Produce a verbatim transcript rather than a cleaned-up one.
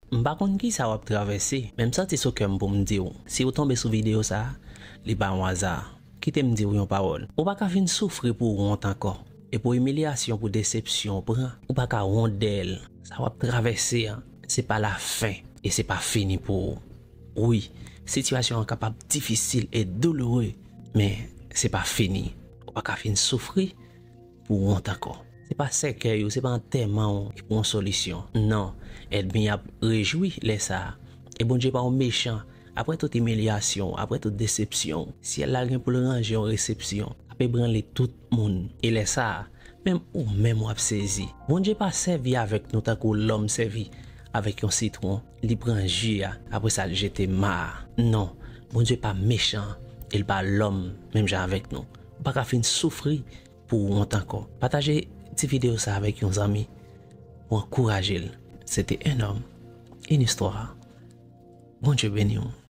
M pa konn kisa w ap travèse, men m santi sou kè m pou m di w, si w tonbe sou videyo sa a, li pa yon aza. Kite m di w yon pawòl. Ou pa ka fin soufri pou w wont ankò. E pou imilyasyon, pou desepsyon w pran, ou pa ka wont dèyè l. Sa w ap travèse an, se pa lafen e se pa fini pou ou. Wi, sitiyasyon an kapab difisil e douloure, men se pa fini. Ou pa ka fin soufri pou wont ankò. Se pa sèkèy ou, se pa antèman w ki pou yon solisyon. Non, ènmi ap rejwi lè sa a. E Bondye pa yon mechan. Apre tout imilyasyon, apre tout desepsyon, syèl la gen pou l ranje yon resepsyon k ap ebranle tout moun. E lè sa a, menm ou menm w ap sezi. Bondye pa sèvi avèk nou tankou lòm sèvi avèk yon sitwon. Li pran ji a, apre sa l jete ma a. Non, Bondye pa mechan, e l pa lòm menm jan avèk nou. Ou pa ka fin soufri pou wont ankò. Pataje ti videyo sa avèk yon zanmi pou ankouraje l. Se te un homme, une histoire. Bondye beni w.